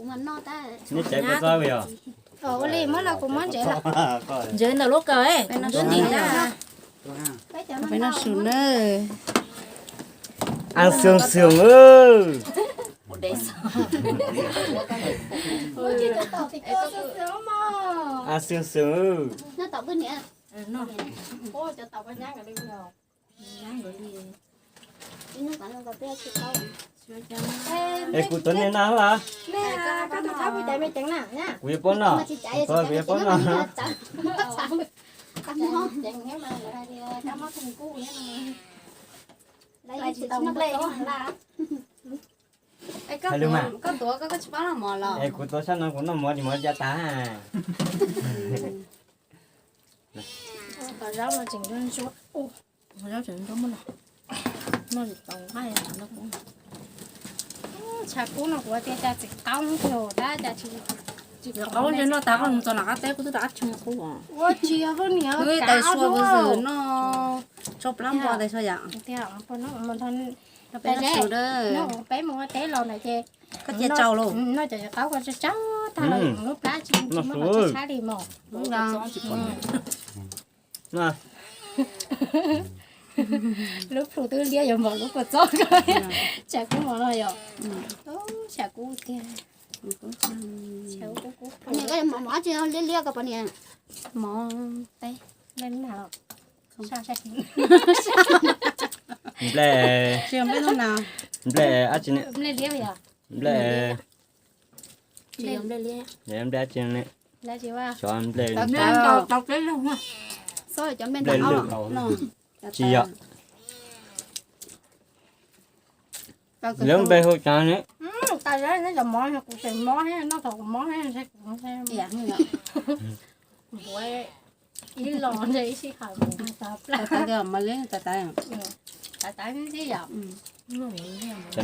Nej caiv koj txob yog? Ua li muab los kuv muab ntsev los. Ntsev ntawm lub kaus, ntsev ntim na. Peb noj su na. An xyoo xyoo. An xyoo xyoo. Es kuv tuav nej noj los? Kuv yuav paub noj. Kuv yuav paub noj. Hais lus mas. Es kuv tuav sab no kuv noj mov tsis mov ca tas. Zaub no tseem ntsuab ntsuab. Zaub tseem ntsuab muab no. Noj tsis tau nqaij no. Tshav kub no kuv tias cas txiv qaub nkaus dab cas tsis qaub. Noj tas koj mus txog nram qab teb kuv twb rov qab tsis mus qub os. Ua tsis yog poj niam, wb tais sua kuv xwb noj tsau plab npo tais sua yam. Peb mus ua teb los ntawd ces koj cia tsau lauj, noj cov qaub ko tsau tsau tag lawm, lub plab tsis muab qhov tsau tshab li mos. Lub plhu twb liab yuav npaum lub kua txob ko. Tshav kub mos no yom. Tshav kub tiag. Mov dab tsi liab liab ko poj niam? Mov teb. Nplej, nplej dab tsi ne? Nplej, nplej dab tsi ne? Xyov nplej. Nplej lwj. Tsis yog. Lawv npe hu cas ne? Cov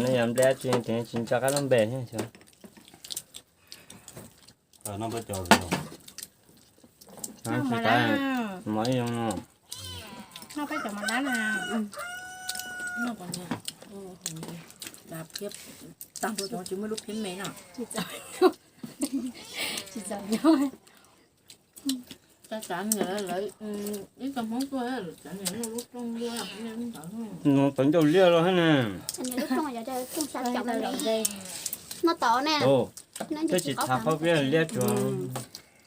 no yog nplej dab tsi, tsis nco qab lub npe thiab. Mov ib zoo no. Tag nrho cov tsis muaj lub phiab me no. Tsis txawm nyob. Txav ntawm lawv ib co Hmoob tuaj, txav ntawm lub rooj ntawd. Txav ncauj liab los ne. Noj tau ne. Twb tsis txhav qhov peb liab tsuas.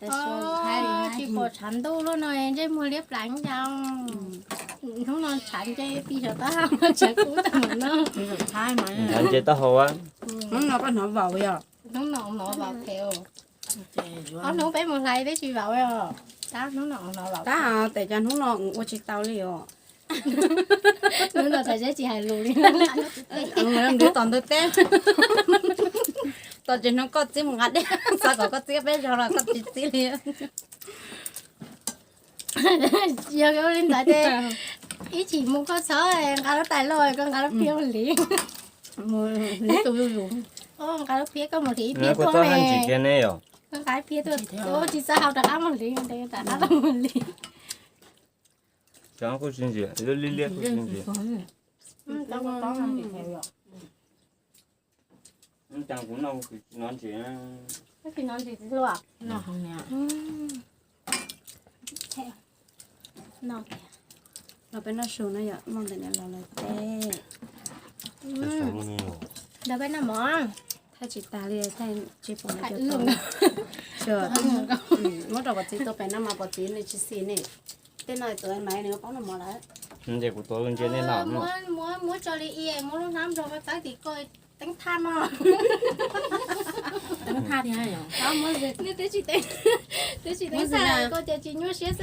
Tsis pom tshav ntuj lub no ntsej muag liab plas ncau. Hnub no tshav ntsej pis saum taub hau, tshav kub tag no. Tshav ntsej taub hau. Hnub no koj hnov vau yog? Hnub no hnov vau phem. Ob hnub peb mus hlais peb tsis vau os. Tab hnub no hnov vau. Tab tes cas hnub no ua tsis tau li os. Hnub no tas zeb tsis hais lus li. Nrhiav tom ntug teb. Tos tsis hnov koj txib mus nqa dej, xav kom koj txib peb zaug los koj tsis txib li. Yog li ntawd ces ib chim mus koj txhob nqa lub tais los, koj nqa lub phiab mus hliv. Nqa lub phiab koj mus hliv ib phiab tuaj me. Koj nqa ib phiab tuaj, tsis txhob hau rov qab mus hliv, rov qab mus hliv. Kuj tsis ntsim, lub liab liab kuj tsis ntsim. Cas kuv noj kuv tsis hnov ntsim. Los peb noj su no yom, noj ntawm no los lawm teb. Los peb noj mov. Thaij tsis tas li, thaij tsis pom li. Muab rau pov txiv tua pem no mas pov txiv nws tsis xis ne. Tej no tuav mas nws paub noj mov lawm. Ces kuv tuav ntsia nej noj. Muab, muab tso li i, muab lub hnab nplog pab tim ko teeb thaj no. Teeb thaj thiab yom. Nej twb tsis teeb, twb tsis teeb thaj ko ces tsis nyuaj siab xwb.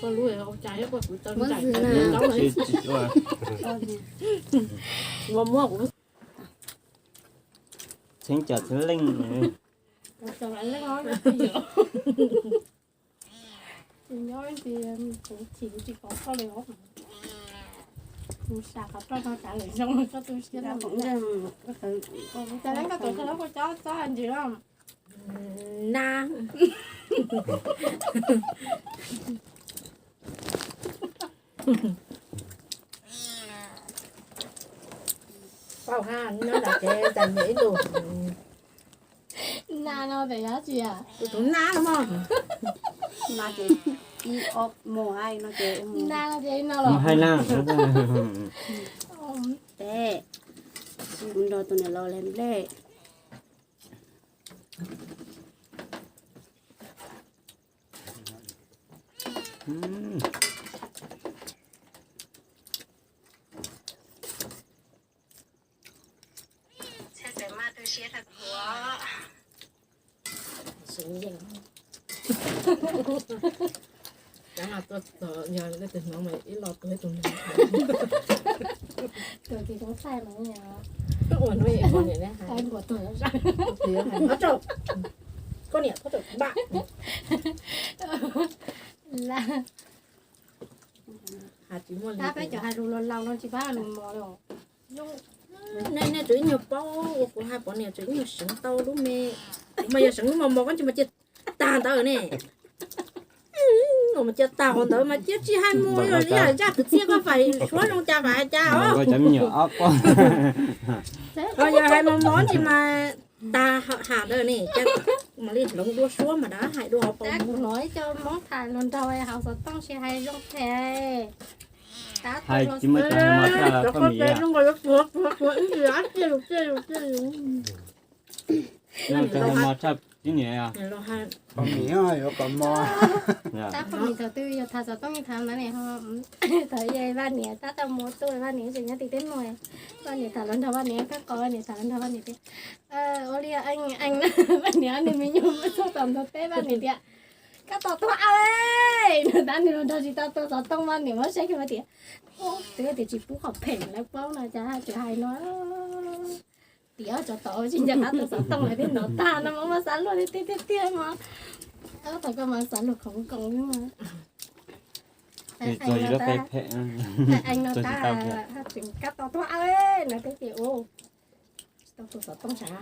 Muab zwm na. Muab muab kuv. Txheeb cov txheeb leej. Nyob kuv chim kuv tsis kov koj li os. Kuv xav qhov roj no kav lawm zoo koj tu siab. Cas leej koj tuav txog lub kua txob txob ntsis na. Paub ha, nyob nram kev cas nyiam ib tug. No ces yog tsi a? Tus tub nab no mog. Na ces ib ob mus hais no ces na no ces no los hais na. Teb, kuv nrog tus niam laus hlais nplej. Cov no tuaj txog yog leej twg hnov mas ib lo tuag ib tug neeg. Tus kis koob thaij mas ua hnub ib qho niam ne hais, koj niam txhob txawm npaj. Tab peb cov hais lus laus laus no tsis pab hais lus mos li. Nej, nej tseem ib nyuag paub ua kuv hais pom niam tseem ib nyuag seev tau lub me, mas yog seev lub mos mos koj tsis mas cia tag ntawd ne. Mas cia tag qhov ntawd mas cia tsis hais mus li, zaj kwv txhiaj koj fais suab zoo cas fais hais cas os. Yog hais mos mos tsis mas tag ham ntawd ne, cas mam li hloov dua suab mas rov hais dua hauv paus. Kuv hnov ib co Hmoob tham hluas nraug hauv xov tooj tsis hais zoo phem. Hais tsis muaj cov hais mos tshaj, cov koj pem zoo nkaus yuav tuag tuag tuag ib yam, ciaj yus ciaj yus ciaj yus. Cov hais mos tshaj tib niam. Tab poj niam thaum twg yog tham xov tooj tham ntawd ne ho, thaum Vaj Niam tab tau mus tuaj, Vaj Niam tseem nyob tim teb no, Vaj Niam tham hluas nraug, Vaj Niam kab qos, Vaj Niam tham hluas nraug, Vaj Niam tias, ua li eej eej, Vaj Niam nws me nyuam mus txog tom ntug teb, Vaj Niam tias, koj tos tuag a, nws tab nws hluas nraug tsis tau tuaj xov tooj, Vaj Niam muab saib kiag tias, twb tias tsis pub qhov phem lawv paub no cas tseem hais no. Tiam tsov tom tsis nco qab tuaj xov tooj lawv thiaj hnov tag no mas mas xav luag tiag tiag tiag mas. Thaum koj mas xav luag khoov nkoos mas. Txog yus lub peb phem, eej no tab tseem kab tos tuag a no thiab ces tsis tau tuaj xov tooj sav.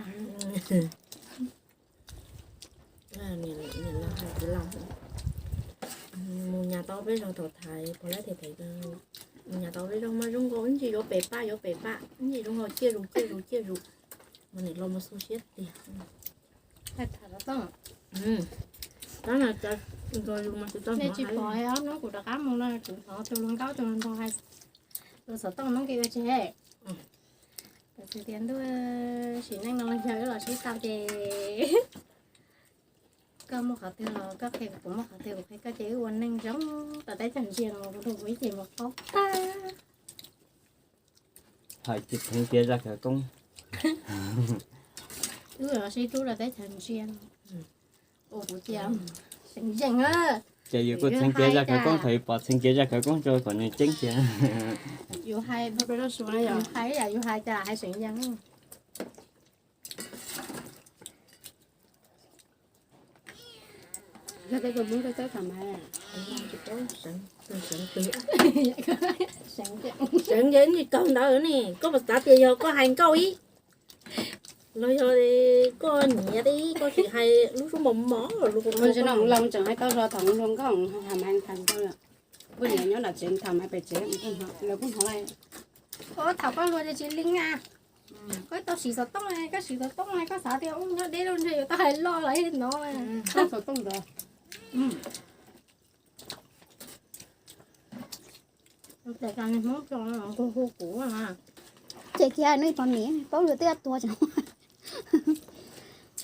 Mus nyas tau peb zaug thaum thaiv pog lab them them, mus nyas tau peb zaug mas zoo nkaus ib ntsis yuav pem paj yuav pem paj, ib ntsis zoo nkaus ciaj zus ciaj zus ciaj zus, mas niam laus mas xu siab tiag. Tab mas tsis pom ob hnub kuv rov qab mus no kuv hnov tus hluas nkauj tus hluas nraug hais, tus xov tooj hnub nqi ua tseg. Kuv txiv tias ntuj, sim neej no yog wb los sib tau ces koj muaj qhov twg los koj qhia kuv, kuv muaj qhov twg kuv qhia koj, ces wb ua neej zoo rau teb chaws ntsia no, kuv rau kuv ib ce mus qaub tag. Hais tsis txheev tiav zaj khawv koob. Wb los sib hlub rau teb chaws ntsia no. Ua kuv cia seev yees. Ces yus kuj txheev tiav zaj khawv koob, thaum yus pom txheev tiav zaj khawv koob rau kom nws ceeb tiag. Yus hais, yus hais ib yam yus hais cas hais seev yees. Yog peb tus Hmoob peb txawb tau mas, seev ces ib nyuag kawg ntawd ne, koj puas xav tias yog koj hais nkauj ib los yog koj nyiam tib koj sim hais lub suab mos mos los. Tseem hais tau zog thaum hluas nkauj tham mas tham ntau, kuj nyiam nyob nram tsev tham mas pem tsev lawv kuj hnov. Thaum koj hluas ces tsis li na. Koj tau siv xov tooj, koj siv xov tooj koj xav tias ub nyob deb lub ntshe yuav tau hais loj los hnov. Xov tooj ntawd. Ces kiag nej pom niam paub yus twb tuag ces.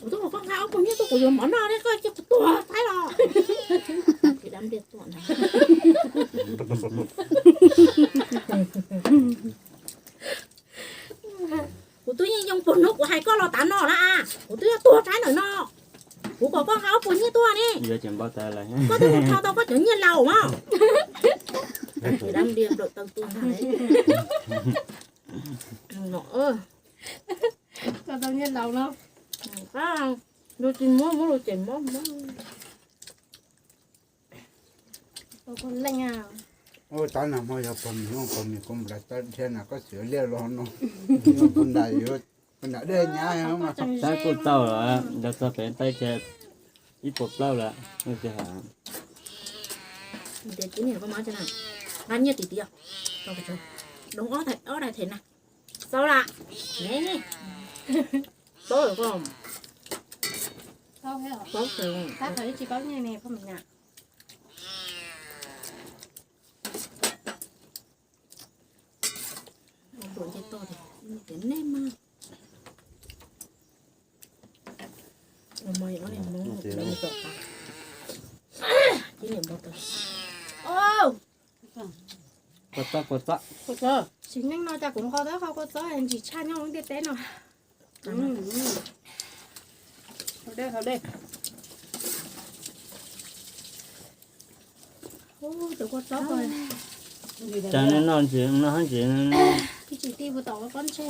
Kuv twb kom koj nqa ob puas nyiaj tuaj kuv yuav mov noj ne, koj cia kuv tuag saib los. Dab ntiag tuaj na. Kuv twb yeej yoo puag hnub kuv hais koj los tav no na, kuv twb yuav tuag saib ntawm no. Kuv kom koj nqa ob puas nyiaj tuaj ne. Koj twb mus tho tau koj cov nyiaj laus mas. Dab ntiag plaws taw tuaj ntag. Koj tau nyiaj laus no. Luag tsis muab, muab luag ces mob mob. Tab nag hmo yog pog mis, pog mis kuv nplas tau dhia na, koj xyuav liaj los no. Kuv nram, kuv nram dej nyab. Tab kuj tau los, nrog txog pem teb chaws ib puas plaub lawm. Nqa nyiaj tim tiav, doov ob daim them na. Xaus lam, ne, paub lawm koj. Paub tsis, tab tom ib tsis paub nyiaj ne poj me nyuam. Ua nce toj tias nej mas. Kua txob, kua txob. Sim neej no cas kuv nqos tau qhov kua txob ntsim tshaj nyob lub ntiaj teb no. Cas nej noj ntsis no hab ntsis. Tsis tij puas tom ua pob ntseg.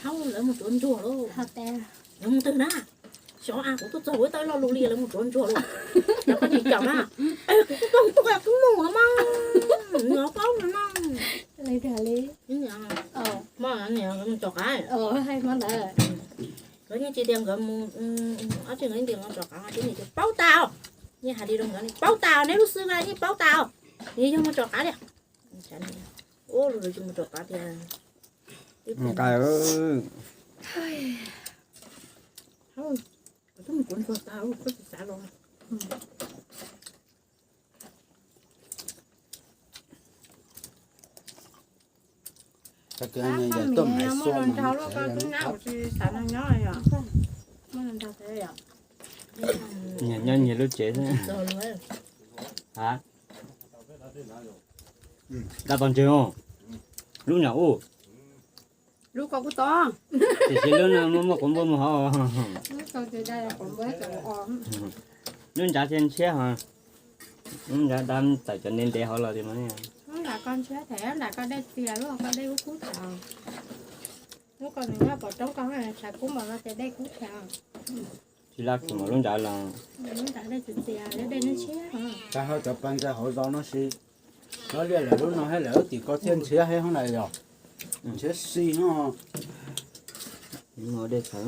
Lawv mus tsuav ntsuag lauj. Lawv mus twg na? Xyov as, kuv tuaj txog kuv ib tau ib lo lus li lawv mus tsuav ntsuag lauj. Lawv koj tsis caum na. Kuv kuj tuaj kuv tuaj kuv mus no mas. Nws paub no na. Mus tso qav. Nkawd yeej tsis tias nkawd mus, ob tsi nkawd yeej tias mus tso qav, tsis nim tias paub tas. Yeej hais li rau nkawd, paub tas, neb lub xwb mas yeej paub tas. Nws yog mus tso qav li. Ua lus tsis mus tso qav tias. Nqaij. Kuv twb mus kuv ntsuag tas, koj tsis xav los. Muaj los nrog luaj koj twb nyab kuv tsis xav nrog nyob yom. Muaj los nrog xwb yom. Nyias nyob nyias lub tsev xwb. Ha? Dab tau ntseeg os. Lub nyuam ub. Lub ko kuj tau. Tiam sis lub no muaj muaj quav npua mus hauv. Lub nrad thiaj ntshiab ho. Lub nrad dab txawm cov ntev ntev hauv los tias mas. Lub nrad koj ntshiab thiab, lub nrad koj dej txias, lub ko koj dej kub kub thiab. Lub ko nws nyob pom roob koj tshav kub npaum no ces dej kub thiab. Tsis laj kiag mas lub nrad los. Lub nrad dej txias txias, lub dej ntshiab. Tag hauv cov pas ntsa hauv zos no si. Lawv liaj lawm lub no thiab lawm tim ko thiaj ntshiab thiab hauv na yog. Ntshiab si no. Dej txhawv.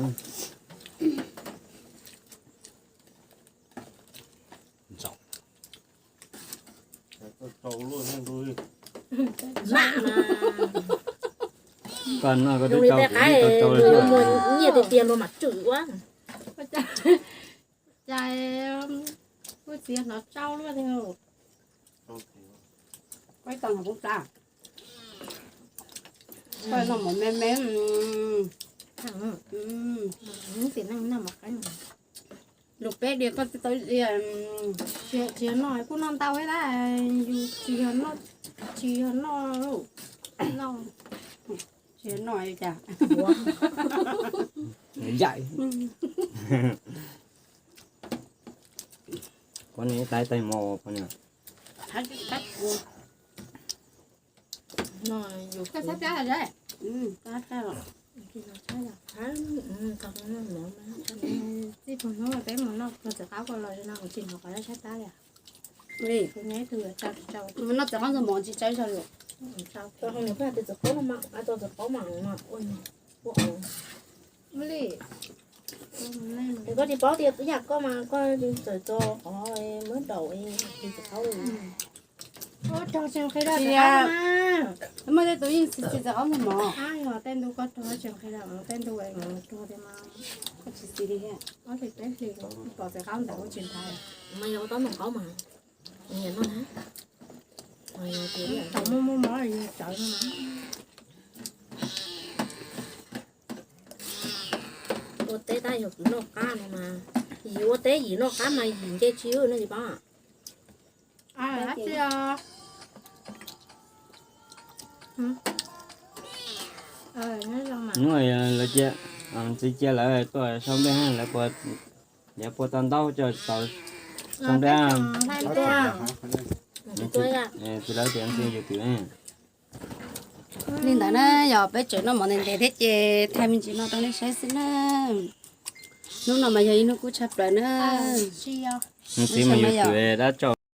Koj noj koj twb tau, kuv twb tau tau li. Nyiaj tiag tiag luag mam tswm ua. Cas kuj txiv hnov tsau luaj tiag. Koj ib tau no kuv tsa. Koj no mov me me. Txiv neej noj mov qab. Lus peb dias koj tsis tau, tsis yog noj kuj noj ntau ib lab, yus tsis yog noj, tsis yog noj, noj, tsis yog noj cas. Yaim. Poj niam ib tais tais mos poj niam. Koj tshaib plab los? Txij thaum hnub peb mus noj txiv qaub ko los no kuv tsis hnov qhov dab tshaib plab li. Kuv nyob ib tug tsa tsis tsau. Noj txiv qaub ntxog mov tsis tsau zog li. Txiv qaub no mas, txiv qaub mas ua li. Es koj tsis paub tias ib yam koj mas koj txawm tso qhov muab daum es txiv qaub li. Koj rog tsis nqhis rau txiv qaub na. Muaj tej tus yeej txiv txiv qaub ntxog mov. Ab, yog tej ntu koj rog tsis nqhis rau tej ntu es rog tiag mas. Koj tsis txiv li thiab. Ob hlis peb hlis pom txiv qaub ntawd kuj tsis nthav. Mas yog ua taub ntoo qaub mas. Thaum muaj muaj mob yus tsawv no mas. Ua teb tab yog kuv noj qab no mas, yim ua teb yim noj qab mas yim nce tsis wb no tsis paub. Hnub lawv cia, txiv cia lawv tuaj sau nplej, lawv puas, lawv puas tau ntaub coj tau sau nplej? Txiv lawv tias ntxim yus twm. Li ntawd na, yog peb tseem noj mov ntev ntev thiab ces thaij me ntsis no rau nej saib xwb na. Hnub no mas yog ib hnub kub tshaj plaws na. Ntxim mas yus twm dab tso.